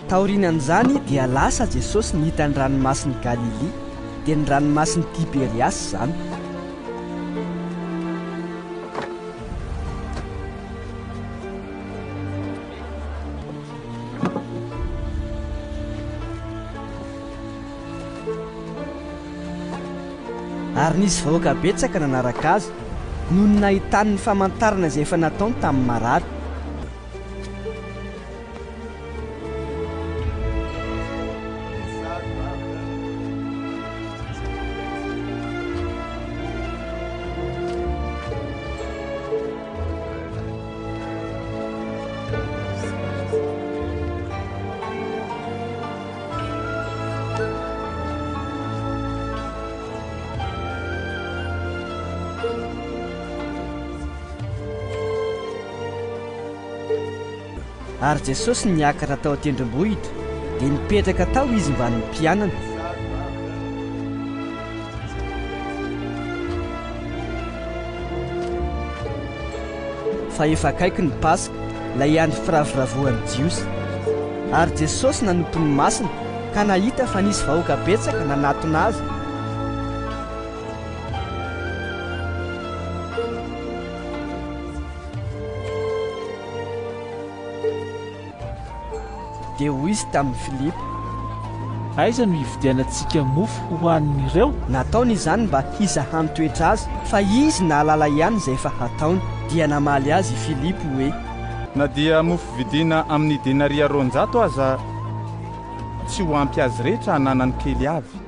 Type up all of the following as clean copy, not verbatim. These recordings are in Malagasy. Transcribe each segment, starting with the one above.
Taorianan'izany dia lasa Jesosy nita ny ranomasin'i Galilia, dia ny ranomasin'i Tiberiasy izany. Ary nisy vahoaka betsaka nanaraka azy, noho ny nahitany ny famantarana izay efa nataony tamin'ny marary. Ary Jesosy niakatra tao an-tendrombohitra, dia nipetraka tao Izy mbamin'ny mpianany. Fa efa akaiky ny Paska, ilay andro firavoravoan'ny Jiosy. Ary Jesosy nanompo ny masina, ka nahita fa nisy vahoaka betsaka nanatona Azy. Dia hoy izy tamin'i Filipo. Aiza no hividianantsika mofo hohanin'ireo? Nataony izany mba hizahany toetra azy, fa izy nahalala ihany izay efa hataony. Dia namaly azy i Filipo hoe. Na dia mofo vidina amin'ny denaria 200 aza tsy ho ampy azy rehetra hananany kely avy.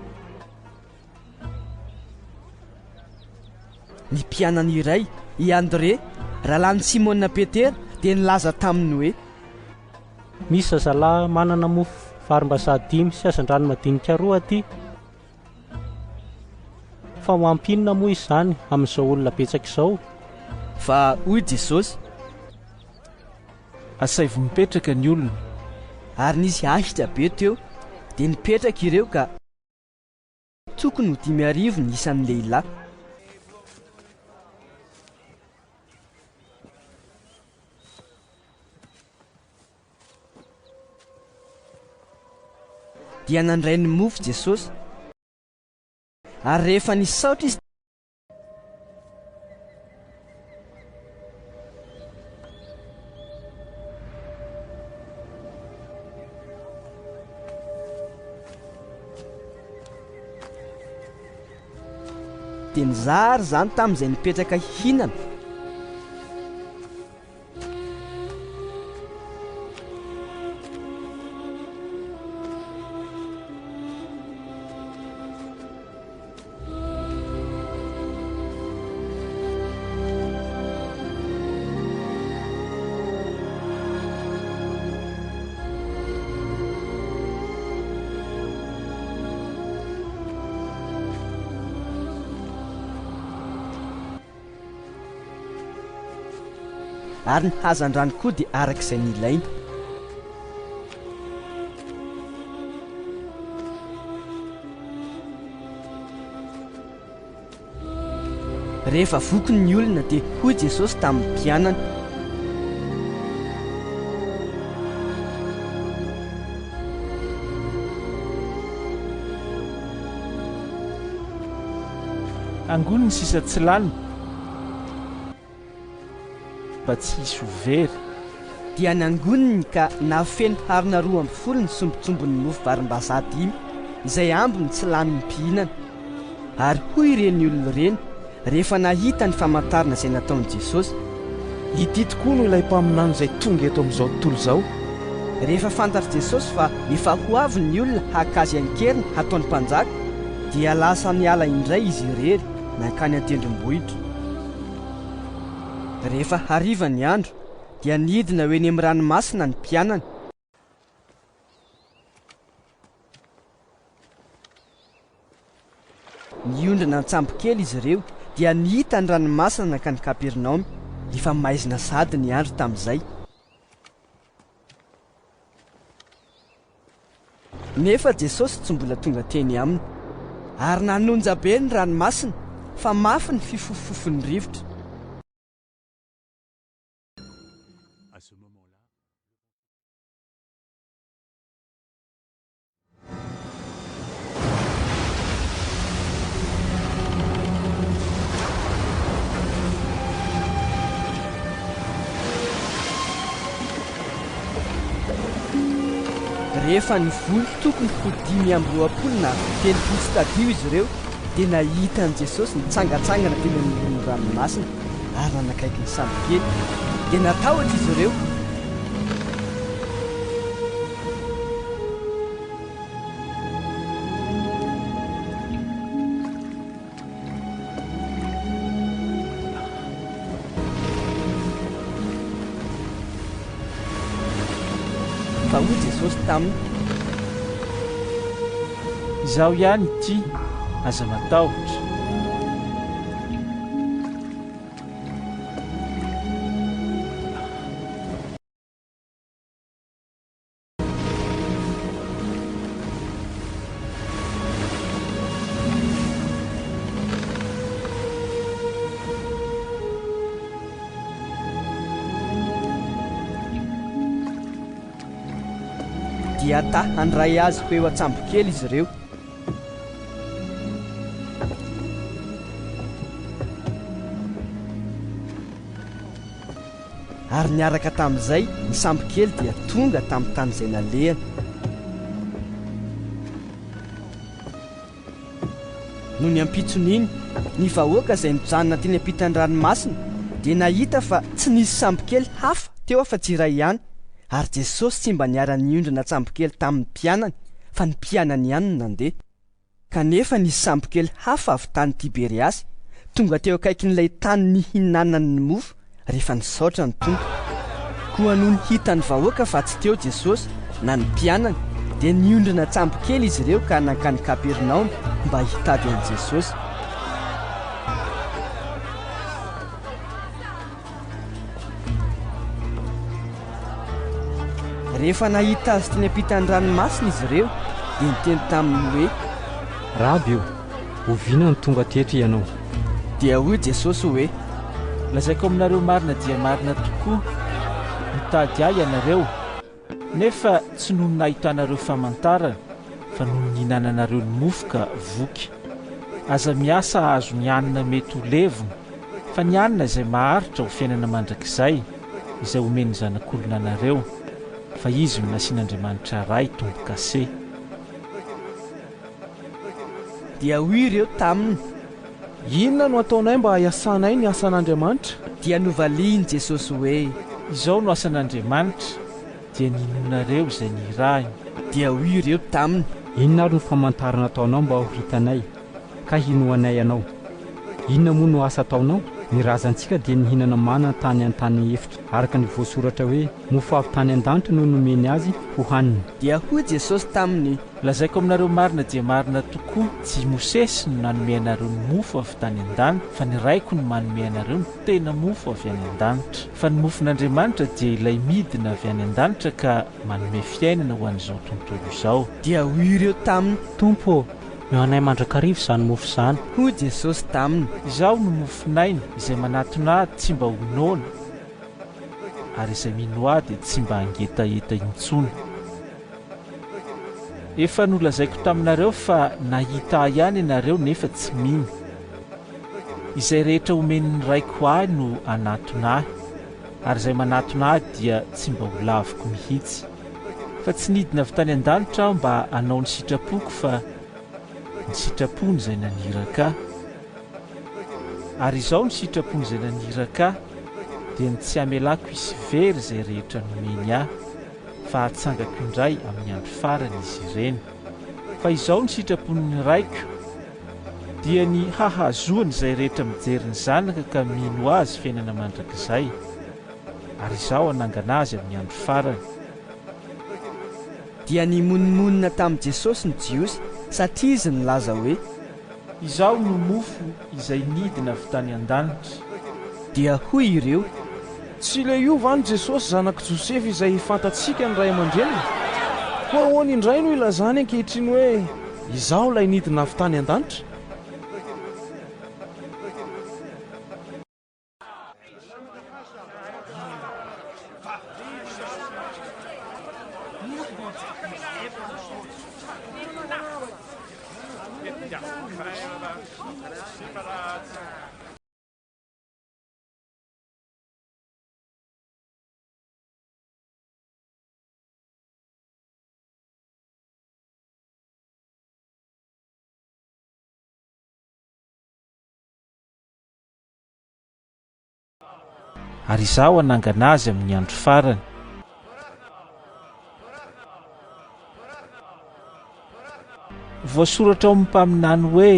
Ny mpianany iray, i Andrea, rahalahin'i Simona Petera, dia nilaza taminy hoe. Misy zazalahy manana mofo varimbazaha dimy sy hazandrano madinika roa aty. Fa ho ampy inona moa izany amin'izao olona betsaka izao? Fa hoy Jesosy. Asaivo mipetraka ny olona. Ary nisy ahitra be teo, dia nipetraka ireo ka. Tokony ho 5000 ny isan'ny lehilahy. Dia nandray ny mofo Jesosy, ary rehefa nisaotra Izy, Dia nizara izany tamin'izay nipetraka hihinana. Ary ny hazandrano koa dia araka izay nilainy. Rehefa voky ny olona dia hoy Jesosy tamin'ny mpianany. Angony ny sisa tsy lany mba tsy hisy ho very. Dia nangoniny ka nahafeno harona 12 ny sombintsombin'ny mofo varimbazaha dimy, izay ambiny tsy lanin'ny mpihinana. Ary hoy ireny olona ireny, rehefa nahita ny famantarana izay nataon'i Jesosy. Ity tokoa no ilay Mpaminany izay tonga eto amin'izao tontolo izao. Rehefa fantatr'i Jesosy fa efa ho avy ny olona haka azy an-keriny hataony mpanjaka, dia lasa niala indray izy irery nankany an-tendrombohitra. Rehefa hariva ny andro, dia nidina ho eny amin'ny ranomasina ny mpianany. Niondrana an-tsambokely izy ireo, dia nita ny ranomasina nankany Kapernaomy. Efa maizina sahady ny andro tamin'izay. Nefa Jesosy tsy mbola tonga teny aminy. Ary nanonja be ny ranomasina, fa mafy ny fifofofofon'ny rivotra. Rehefa nivoy tokony ho 25 na 30 stadio izy ireo, dia nahita an'i Jesosy nitsangantsangana teny amoron'ny ranomasina ary nanakaiky ny sambokely. Dia natahotra izy ireo. Fa hoy Jesosy taminy. Izaho ihany ity, aza matahotra. Dia ta handray azy ho eo an-tsambokely izy ireo. Ary niaraka tamin'izay, ny sambokely dia tonga tamin'ny tany izay nalehany. Nony ampitson'iny, ny vahoaka izay nijanona teny ampitan'ny ranomasina dia nahita fa tsy nisy sambokely hafa teo afa-tsy iray ihany, ary Jesosy tsy mba niara-niondrana an-tsambokely tamin'ny mpianany, fa ny mpianany ihany no nandeha. Kanefa nisy sambokely hafa avy tany Tiberiasy tonga teo akaikin'ilay tany nihinanany ny mofo rehefa nisaotra ny Tompo. Koa nony hitan'ny vahoaka fa tsy teo Jesosy na ny mpianany, dia niondrana an-tsambokely izy ireo ka nankany Kapernaomy mba hitady an'i Jesosy. Rehefa nahita azy teny ampitan'ny ranomasina izy ireo, dia niteny taminy hoe. Raby ô, oviana no tonga teto ianao? Dia hoy Jesosy hoe. Lazaiko aminareo marina dia marina tokoa, mitady ahy ianareo, Nefa tsy noho ny nahitanareo famantarana, fa noho ny nihinananareo ny mofo ka voky. Aza miasa hahazo ny hanina mety ho levona, fa ny hanina izay maharitra ho fiainana mandrakizay, izay homen'ny Zanak'olona anareo, fa Izy no nasian'Andriamanitra Ray tombo-kase. Dia hoy ireo taminy. Inona no ataonay mba hiasanay ny asan'Andriamanitra? Dia novalian'i Jesosy hoe. Izao no asan'Andriamanitra, dia ny hinoanareo izay nirahiny. Dia hoy ireo taminy. Inona ary no famantarana ataonao mba ho hitanay, ka hinoanay anao? Inona moa no asa ataonao? Ny razantsika dia nihinana mana tany an-tany efitra, araka ny voasoratra hoe, Mofo avy tany an-danitra no nomeny azy hohaniny. Dia hoy Jesosy taminy. Lazaiko aminareo marina dia marina tokoa, tsy i Mosesy no nanome anareo ny mofo avy tany an-danitra, fa ny Raiko no manome anareo ny tena mofo avy any an-danitra. Fa ny mofon'Andriamanitra dia ilay midina avy any an-danitra ka manome fiainana ho an'izao tontolo izao. Dia hoy ireo taminy. Tompo ô, meo anay mandrakariva izany mofo izany. Hoy Jesosy taminy. Izaho no mofon'aina, izay manatona Ahy tsy mba ho noana, ary izay mino Ahy dia tsy mba hangetaheta intsony. Efa nolazaiko taminareo fa nahita Ahy ihany ianareo nefa tsy mino. Izay rehetra omen'ny Raiko Ahy no hanatona Ahy, ary izay manatona Ahy dia tsy mba ho laviko mihitsy. Fa tsy nidina avy tany an-danitra Aho mba hanao ny sitrapoko fa ny sitrapony izay naniraka Ahy. Ary izao ny sitrapon'izay naniraka Ahy, dia ny tsy hamelako hisy very izay rehetra nomeny Ahy, fa hatsangako indray amin'ny andro farany izy ireny. Fa izao ny sitrapon'ny Raiko, dia ny hahazoany izay rehetra mijery ny Zanaka ka mino Azy fiainana mandrakizay, ary Izaho hanangana azy amin'ny andro farany. Dia nimonomonona tamin'i Jesosy ny Jiosy, satria Izy nilaza hoe. Izaho no mofo izay nidina avy tany an-danitra. Dia hoy ireo. Tsy ilay io va no Jesosy zanak'i Josefa izay fantatsika ny ray aman-dreniny? Koa ahoana indray no ilazany ankehitriny hoe, Izaho ilay nidina avy tany an-danitra? Ary Izaho hanangana azy amin'ny andro farany. Voasoratra ao amin'ny mpaminany hoe,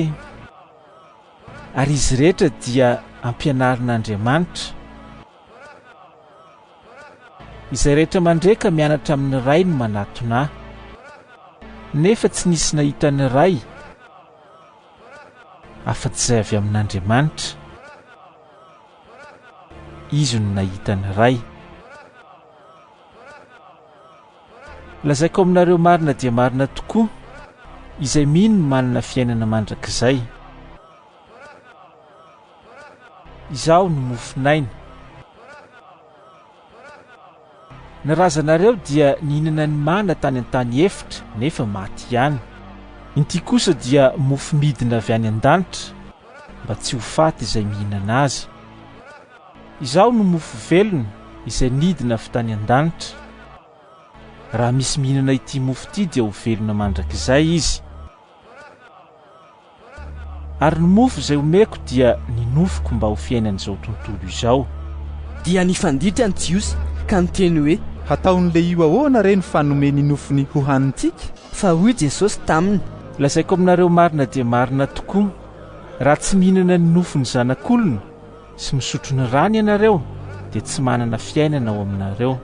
Ary izy rehetra dia ampianarin'Andriamanitra. Izay rehetra mandre ka mianatra amin'ny Ray no manatona Ahy. Nefa tsy nisy nahita ny Ray afa-tsy izay avy amin'Andriamanitra. Izy no nahita ny Ray. Lazaiko aminareo marina dia marina tokoa, izay mino no manana fiainana mandrakizay. Izaho no mofon'aina. Ny razanareo dia nihinana ny mana tany an-tany efitra nefa maty ihany. Inty kosa dia mofo midina avy any an-danitra mba tsy ho faty izay mihinana azy. Izaho no mofo velona izay nidina avy tany an-danitra. Raha misy mihinana ity mofo ity dia ho velona mandrakizay izy. Ary ny mofo izay omeko dia ny nofoko mba ho fiainan'izao tontolo izao. Dia nifanditra ny Jiosy ka niteny hoe. Hataon'ilehio ahoana re ny fanome ny nofony hohanintsika? Fa hoy Jesosy taminy. Lazaiko aminareo marina dia marina tokoa, raha tsy mihinana ny nofon'ny Zanak'olona sy misotro ny rany ianareo, dia tsy manana fiainana ao aminareo.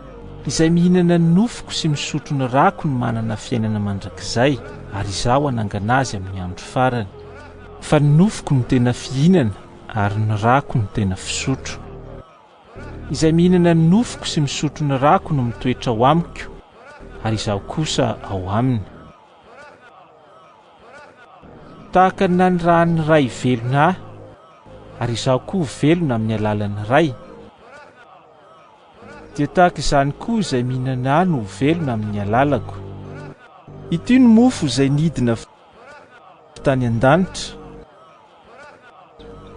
Izay mihinana ny nofoko sy misotro ny rako no manana fiainana mandrakizay, ary Izaho hanangana azy amin'ny andro farany. Fa ny nofoko no tena fihinana, ary ny rako no tena fisotro. Izay mihinana ny nofoko sy misotro ny rako no mitoetra ao amiko, ary Izaho kosa ao aminy. Tahaka ny nanirahan'ny Ray velona Ahy, ary Izaho koa velona amin'ny alalan'ny Ray, Dia tahaka izany koa izay mihinana ahy no ho velona amin'ny alalako. Ity no mofo izay nidina avy tany an-danitra,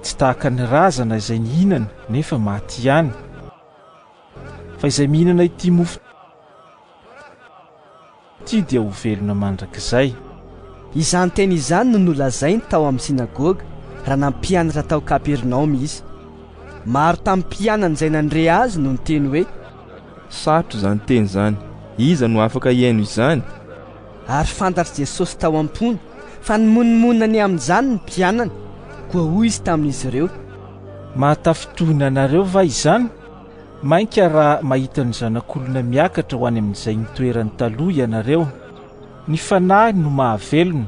tsy tahaka ny razana izay nihinana nefa maty ihany, fa izay mihinana ity mofo Ity dia ho velona mandrakizay. Izany teny izany no nolazainy tao amin'ny synagoga raha nampianatra tao Kapernaomy izy. Maro tamin'ny mpianany izay nandre azy no niteny hoe. Sarotra izany teny izany. Iza no afaka hihaino izany? Ary fantatr'i Jesosy tao am-pony fa nimonomonona ny amin'izany ny mpianany, koa hoy izy tamin'izy ireo. Mahatafintohina anareo va izany? Mainka raha mahita ny Zanak'olona miakatra ho any amin'izay nitoerany taloha ianareo. Ny fanahy no mahavelona,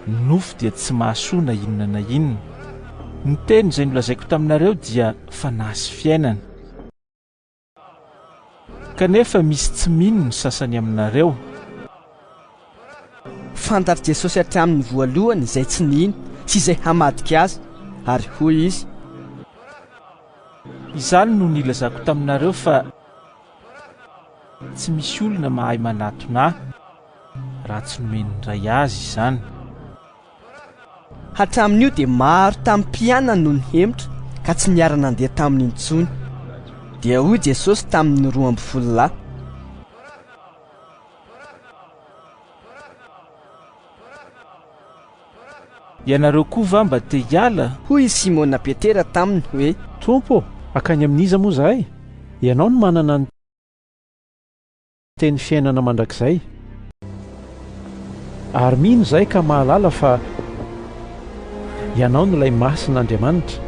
ny nofo dia tsy mahasoa na inona na inona. Ny teny izay nolazaiko taminareo dia fanahy sy fiainana. Kanefa misy tsy mino ny sasany aminareo. Fantatr'i Jesosy hatramin'ny voalohany izay tsy nino sy izay hamadika azy, ary hoy izy. Izany no nilazako taminareo fa tsy misy olona mahay manatona ahy raha tsy nomen'ny Ray azy izany. Hatramin'io dia maro tamin'ny mpianany no nihemotra ka tsy niara-nandeha taminy intsony. Dia hoy Jesosy tamin'ny 12 lahy. Ianareo koa va mba te hiala? Hoy i Simona Petera taminy hoe. Tompo ô, hankany amin'iza moa izahay? Ianao no manana ny teny fiainana mandrakizay. Ary mino izahay ka mahalala fa Ianao no Ilay Masin'Andriamanitra.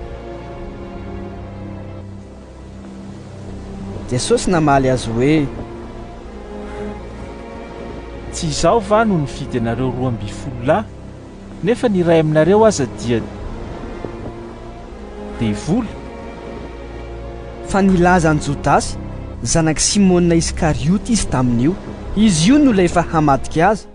Jesosy namaly azy hoe. Tsy Izaho va no nifidy anareo 12 lahy, nefa ny iray aminareo aza dia devoly? Fa nilaza an'i Jodasy, zanak'i Simona Iskariota izy tamin'io. Izy io no ilay efa hamadika azy.